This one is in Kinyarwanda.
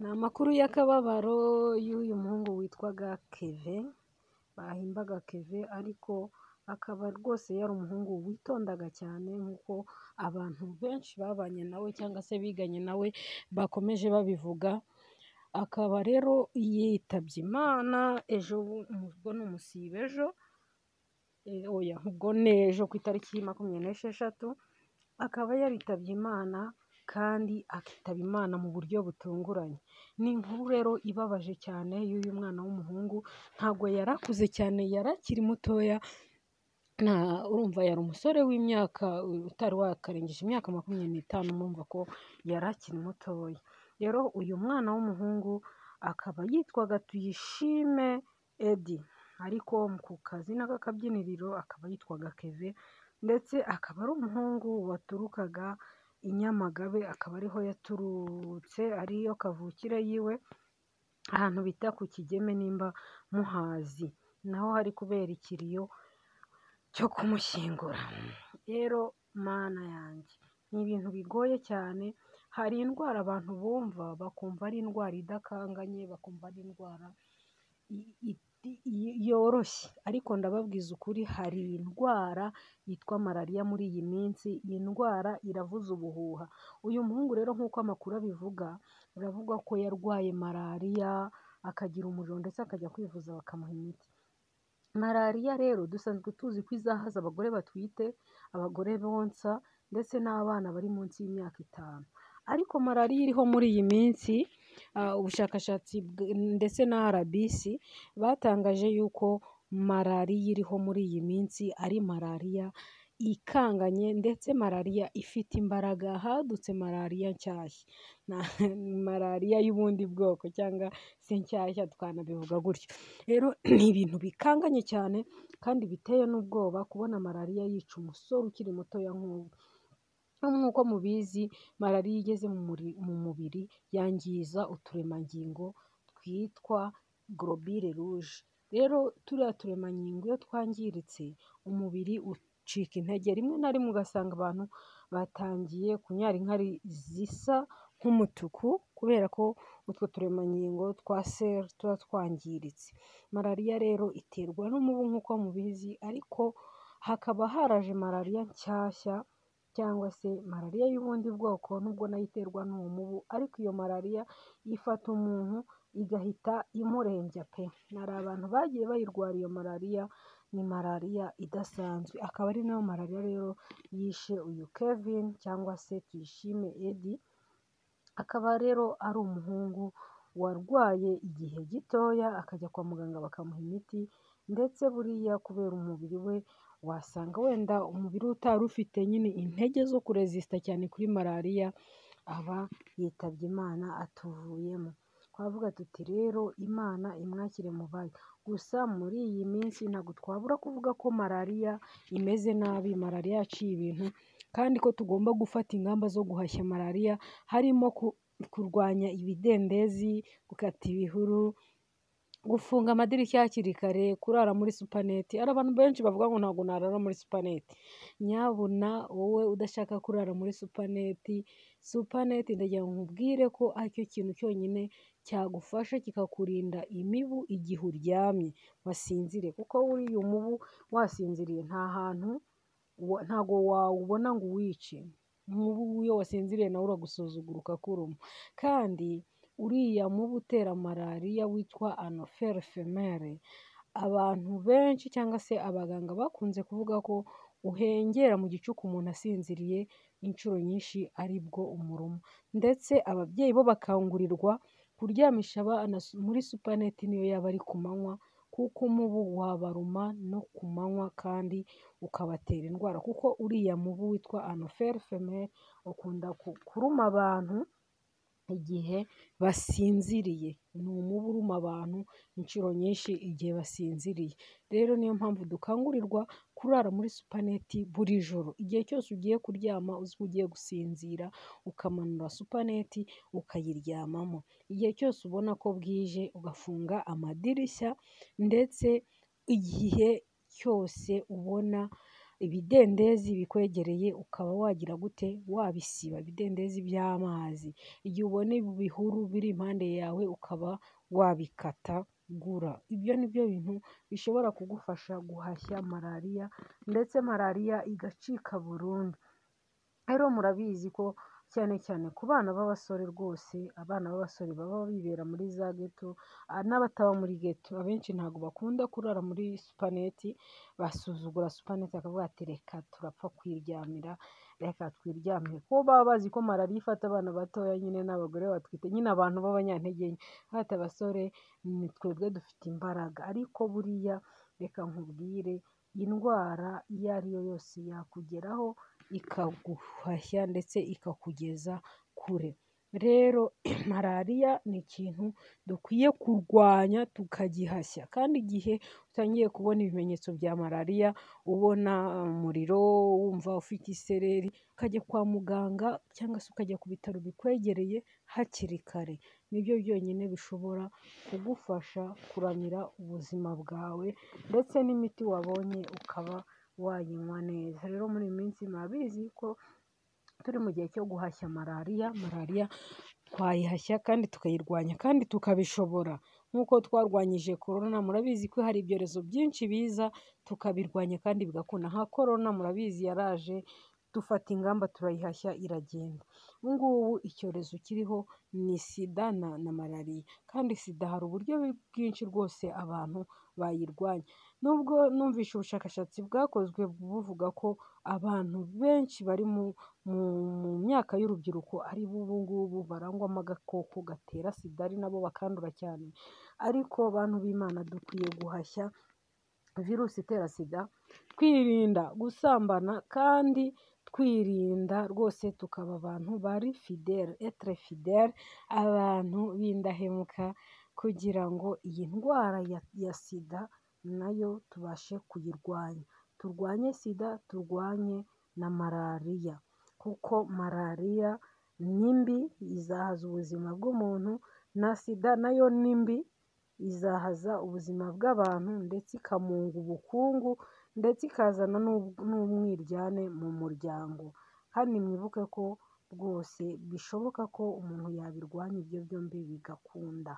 Ni amakuru y'akababaro y'uyu muhungu witwaga Keve, bahimbaga Keve ariko akaba rwose yari umuhungu witondaga cyane nk'uko abantu benshi babanye nawe cyangwa se biganye nawe bakomeje babivuga, akaba rero yitabye Imana ejo ubwo ni umusibo ejo, oya ubwo ni ejo ku itariki 26, akaba yaritabye Imana kandi akitaba Imana mu buryo butunguranye. Ni inkuru rero ibabaje cyane y'uyu mwana w'umuhungu, ntabwo yari akuze cyane yari akiri mutoya, urumva yari umusore w'imyaka utari wakarengeje imyaka 25, murumva ko yari akiri mutoya. Rero uyu mwana w'umuhungu akaba yitwaga Tuyishime Eddy, ariko ku kazina k'akabyiniriro akaba yitwaga Keve, ndetse akaba ari umuhungu waturukaga i Nyamagabe, akaba ariho yaturutse ariyo kavukire yiwe, ahantu bita ku Kigeme nimba muhazi, naho hari kubera ikiriyo cyo kumushyingura. Rero Mana yanjye ni ibintu bigoye cyane, hari indwara abantu bumva bakumva ari indwara idakanganye, bakumva ari indwara yoroshye, ariko ndababwiza ukuri hari indwara yitwa malariya muri iyi minsi, iyi ndwara iravuza ubuhuha. Uyu muhungu rero nk'uko amakuru abivuga, biravugwa ko yarwaye malariya akagira umuriro ndetse akajya kwivuza bakamuha imiti. Malariya rero dusanzwe tuzi ko izahaza abagore batwite, abagore bonsa ndetse n'abana bari munsi y'imyaka 5. Ariko malariya iriho muri iyi minsi, ubushakashatsi ndetse na RBC batangaje yuko malariya iriho muri iyi minsi ari malariya ikanganye ndetse malariya ifite imbaraga, hadutse malariya nshyashya, malariya y'ubundi bwoko cyangwa se nshyashya twanabivuga gutyo. Rero ni ibintu bikanganye cyane kandi biteye n'ubwoba kubona malariya yica umusore ukiri mutoya nk'ubu. Nk'uko mubizi malariya igeze mu mubiri yangiza uturemangingo twitwa globule rouge. Rero turiya turemangingo iyo twangiritse umubiri ucika intege, rimwe na rimwe ugasanga abantu batangiye kunyara inkari zisa nk'umutuku kubera ko utwo turemangingo twa seri tuba twangiritse. Malariya rero iterwa n'umubu nk'uko mubizi, ariko hakaba haraje malariya nshyashya cyangwa se malariya y'ubundi bwoko nubwo nayo iterwa n'uwo mubu, ariko iyo malariya ifata umuntu igahita imurembya pe! Hari abantu bagiye bayirwara iyo malariya, ni malariya idasanzwe, akaba ari nayo malariya rero yishe uyu Kevin cyangwa se Tuyishime Eddy, akaba rero ari umuhungu warwaye igihe gitoya akajya kwa muganga bakamuha imiti, ndetse buriya kubera umubiri we wasanga wenda umubiri we utari ufite nyine intege zo kurezisita cyane kuri malariya, aba yitabye Imana atuvuyemo. Twavuga tuti rero Imana imwakire mu bayo. Gusa muri iyi minsi ntabwo twabura kuvuga ko malariya imeze nabi, malariya yaciye ibintu kandi ko tugomba gufata ingamba zo guhashya malariya, harimo kurwanya ibidendezi, gukata ibihuru, gufunga amadirishya hakiri kare, kurara muri supaneti. Hari abantu benshi bavuga ngo ntabwo narara muri supaneti. Nyabuna wowe udashaka kurara muri supaneti, supaneti ndagira ngo nkubwire ko aricyo kintu cyonyine cyagufasha kikakurinda imibu igihe uryamye wasinziriye, kuko buriya umubu wasinziriye nta hantu ntabwo wawubona ngo uwice. Umubu iyo wasinziriye nawe uragusuzugura ukakuruma. Kandi uriya mubu utera malariya witwa anofere femere, abantu benshi cyangwa se abaganga bakunze kuvuga ko uhengera mu gicuku umuntu asinziriye inshuro nyinshi aribwo umuruma, ndetse ababyeyi bo bakangurirwa kuryamisha abana muri supaneti niyo yaba ari ku manywa, kuko umubu wabaruma no ku manywa kandi ukabatera indwara, kuko uriya mubu witwa anofere femere ukunda kuruma abantu igihe basinziriye. Ni umubu uruma abantu inshuro nyinshi igihe basinziriye. Rero niyo mpamvu dukangurirwa kurara muri supaneti buri joro. Igihe cyose ugiye kuryama uzi ko ugiye gusinzira, ukamanura supaneti ukayiryamamo. Igihe cyose ubona ko bwije ugafunga amadirishya, ndetse igihe cyose ubona Ibidendezi bikwegereye ukaba wagira gute? Wabisiba, ibidendezi by'amazi. Igihe ubona ibihuru biri impande yawe ukaba wabikatagura. Ibyo ni byo bintu bishobora kugufasha guhashya malariya ndetse malariya igacika burundu. Rero murabizi ko cyane cyane ku bana b'abasore rwose, abana b'abasore baba bibera muri za geto n'abataba muri geto, abenshi ntabwo bakunda kurara muri supaneti, basuzugura supaneti bakavuga ati reka turapfa kwiryamira, reka twiryamire, kuko baba bazi ko malariya ifata abana batoya nyine n'abagore batwite, nyine abantu b'abanyantege nke, bati abasore ni twebwe dufite imbaraga, ariko buriya reka nkubwire indwara iyo ari yo yose yakugeraho ikaguhashya ndetse ikakugeza kure. Rero malariya ni ikintu dukwiye kurwanya tukagihashya, kandi igihe utangiye kubona ibimenyetso bya malariya, ubona umuriro, wumva ufite isereri, ukajya kwa muganga cyangwa se ukajya ku bitaro bikwegereye hakiri kare, nibyo byonyine bishobora kugufasha kuramira ubuzima bwawe ndetse n'imiti wabonye ukaba wayinywa neza. Rero muri iyi minsi murabizi ko turi mu gihe cyo guhashya malariya, malariya twayihashya kandi tukayirwanya kandi tukabishobora nk'uko twarwanyije korona, murabizi ko hari ibyorezo byinshi biza tukabirwanya kandi bigakunda, nka korona murabizi yaraje dufata ingamba turayihashya iragenda. Ubu ngubu icyorezo kiriho ni sida na malariya, kandi sida hari uburyo bwinshi rwose abantu bayirwanya, nubwo numvishe ubushakashatsi bwakozwe buvuga ko abantu benshi bari mu myaka y'urubyiruko ari bo ubu ngubu barangwamo agakoko gatera sida, ari nabo bakandura cyane, ariko bantu b'Imana dukwiye guhashya virusi itera sida, twirinda gusambana kandi twirinda rwose tukaba abantu bari fidele, etre fidele, abantu b'indahemuka kugira ngo iyi ndwara ya sida nayo tubashe kuyirwanya. Turwanye sida, turwanye na malariya, kuko malariya ni mbi izahaza ubuzima bw'umuntu, na sida nayo ni mbi izahaza ubuzima bw'abantu ndetse ikamunga ubukungu ndetse ikazana n'umwiryane mu muryango. Kandi mwibuke ko rwose bishoboka ko umuntu yabirwanya ibyo byombi bigakunda.